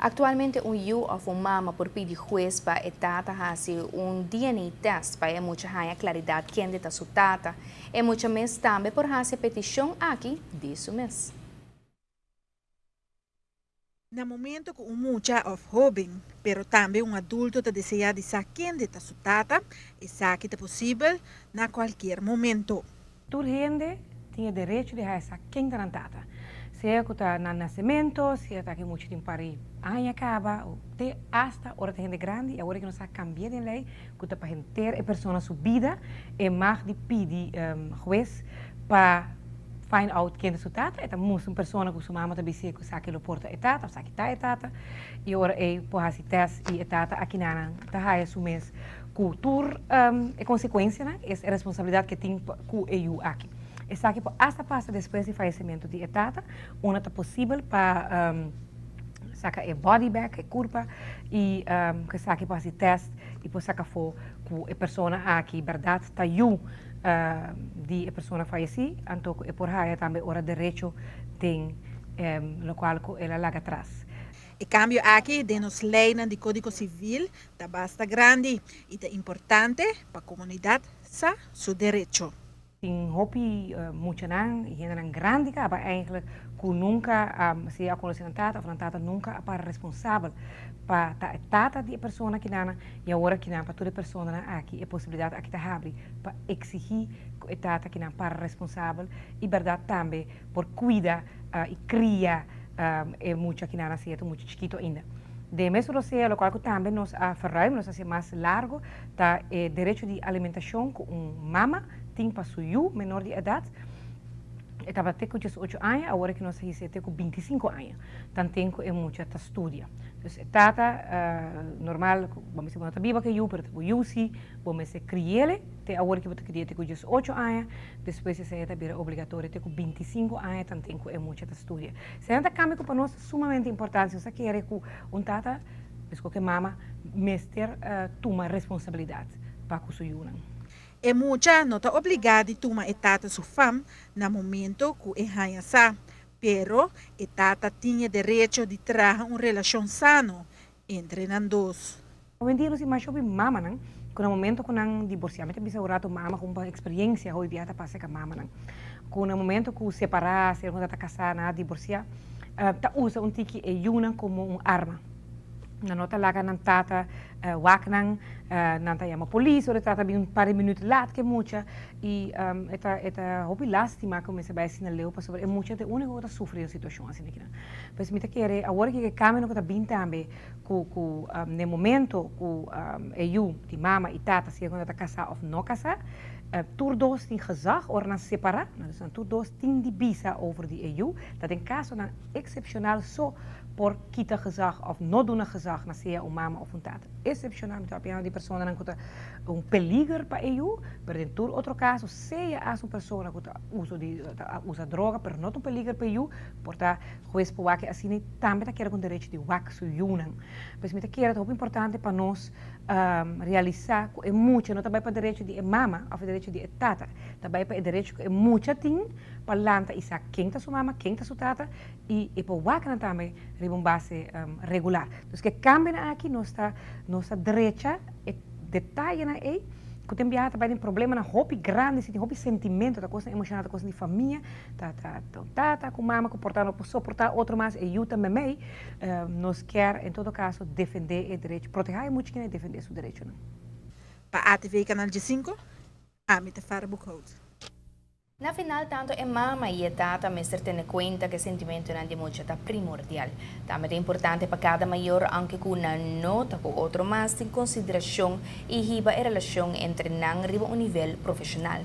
Aktualmente un yu òf un mama por pidi hues pa e tata hasi un DNA test pa e mucha haña klaridat kende ta su tata. E mucha mes tambe por hasi e petishon aki di su mes. Na momento ku un mucha òf hóben, pero tambe un adulto ta deseá di sa kende ta su tata, esaki ta posibel na kualkier momento. Tur hende tin e derecho di haña sa ken ta nan tata, sea ku ta na nasementu, sea ta ku mucha tin par di aña kaba o te asta ora ta hende grandi i awor ku nos a kambia den lei ku ta pa henter e persona su bida e mag di pidi hues pa find out ken ta su tata, e ta mustra un persona ku su mama ta bis'é ku esaki lo por ta e tata of esaki ta e tata i ora ei por hasi tèst i e tata akinanan ta haña su mes Ku tur e konsekuensianan, es e responsabilidat ke tin pa ku e yu aki. Esaki por asta pasa despues di fayesimentu di e tata, unda ta posibel pa saka e body bèk, e kurpa, i ku esaki por hasi tèst i por saka afó ku e persona aki bèrdat ta yu di e persona fayesí, anto ku e por haya tambe ora derecho den lokual ku el a laga atras. E kambio aki den nos leinan di Kódigo Sivil ta basta grandi i ta importante pa komunidat sa su derecho. Tin hopi muchanan i hendenan grandi kaba eigenlijk ku nunka si a konosé nan tata òf nan tata nunka a para responsabel pa ta e tata di e persona kinan i awor akinan pa tur e personanan aki e posibilidat aki ta habri pa eksigí ku e tata kinan para responsabel i bèrdat tambe por kuida i kria e mucha kinan a siña ta mucha chikito ainda. Den mes rosea lokual ku tambe nos a verruim, nos a hasi mas largo, ta e derecho di alimentashon ku un mama tin pa su yu menor di edat. E tabata te ku diesocho aña, awor aki nos a hisi e te ku bintisinko aña, tanten ku e mucha ta studia. Dus e tata normal, bo mester bo no ta biba ku e yu, pero ta bo yu si, bo mester kri'el te awor ki bo ta kri'el te ku diesocho aña, Despues esei ta bira obligatorio te ku 25 aña tanten ku e mucha ta studia. Eseinan ta kambia ku pa nos ta sumamente importante. Nos ta kere ku un tata, meskos ku e mama, mester tuma responsabilidat pa ku su yunan. E mucha no ta obligá di tuma e tata su fam na momento ku e haña sa, pero e tata tin e derecho di traha un relashon sano entre nan dos. Hoendia nos tin masha hopi mamanan ku na momento ku nan diborsiá, mi ta bisa un rato mama ku un eksperiencia hopi bia ta pasa ku mamanan, ku na momento ku separá, si algun ta kasá nan a diborsiá, ta usa un tiki e yunan komo un arma. Nan no ta laga nan tata wak nan, nan ta yama polis ora e tata bin un par di minüt lat ku e mucha i e ta e ta hopi lástima ku mester bai asina leu pasobra e mucha ta e úniko ku ta sufri den un situashon asina kinan. Pues mi ta kere awor ku e kambionan ku ta bin tambe ku ku n'e momento ku e yu di mama i tata sea ku nan ta kasá òf no kasá, tur dos tin gezag ora nan separá, dus nan tur dos tin di bisa over di e yu, ta den kasonan eksepshonal so por kita gezag òf no duna gezag na sea un mama òf un tata. Eksepshonal, mi ta papiando di personanan ku ta un peliger pa e yu, pero den tur otro kaso sea as un persona ku ta uso di ta usa droga pero no ta un peliger pa e yu, por ta Hues por wak e asina i tambe ta keda ku derecho di wak su yunan. Pues mi ta kere ta hopi importante pa nos realisá ku e mucha no ta bai pa derecho di e mama òf e derecho di e tata, ta bai pa e derecho ku e mucha tin pa lanta i sa ken ta su mama, ken ta su tata i e por wak nan tambe riba un base regular. Dus ku e kambionan aki nos ta nos ta drecha e detayenan ei ku tin biaha ta bai den problemanan hopi grandi, si tin hopi sentimentu, ta kosnan emoshonal, ta kosnan di famia. Ta ta tata ku mama ku por ta no por soportá otro mas e yu ta memei, nos kier en todo kaso defendé e derecho, protehá e muchanan i defendé su derechonan. Pa ATV Canal 15, ami ta Farah Boekhout. Na final tanto e mama i e tata mester tene kuenta ku e sentimentunan di mucha ta primordial. Tambe ta importante pa kada mayor, aunke ku nan no ta ku otro mas, tin konsiderashon i hiba e relashon entre nan riba un nivel profeshonal.